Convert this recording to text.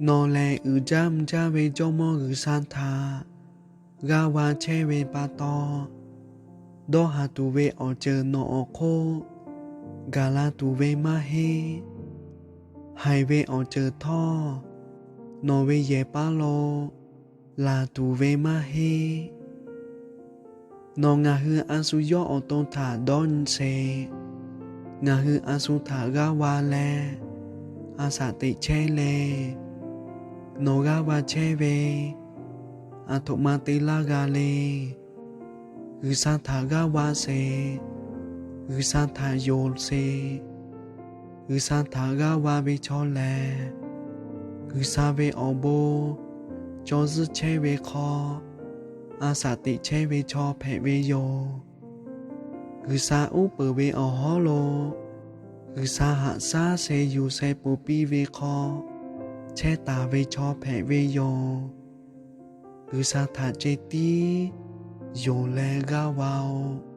Nawˬ lehˬ uiˍ jaˇ mvuh jaˇ ve Jawˇmawˇ G'uiˬsha htaꞈ g'aˇ va chehˇ ve pa taw, dawˇ haˍ tuˬ ve awˬ ceuˬ nawˬ awˬ hk'oˆ gaˬ la tuˬ ve maˇ heˆ. Haiˬ ve awˬ ceuˬ htawˇ, nawˬ ve yehˬ paˉ lo laˬ tuˬ ve maˇ heˆ. Nawˬ ngaˬ hui a shu yawˇ awˬ to htaꞈ dawˇ nyi sheˍ. Ngaˬ hui a shu htaꞈ g'aˇ va leh, a shaꞈ teꞈ chehˇ le. Nawˬ g'aˇ va chehˇ ve aˬ htoꞈ ma te laˇ g'a le. G'uiˬsha htaꞈ g'aˇ va sheˍ. G'uiˬsha htaꞈ yonˍ sheˍ. G'uiˬsha htaꞈ g'aˇ va ve chaw lehˬ, G'uiˬsha ve awˬ bon cawˇ zuhˆ chehˇ ve hk'aw, a shaꞈ teꞈ chehˇ ve chaw hpehꞈ ve yoˬ. G'uiˬsha uˉ peunˍ ve awˬ hawˉ lo, G'uiˬsha haꞈ shaˉ sheh yuˬ sheh ponˬ piˇ ve hk'aw, chehˇ taˍ ve chaw hpehꞈ ve yoˬ. G'uiˬsha htaꞈ ceh tiˉ yonˍ leh g'aˇ va-oˬ.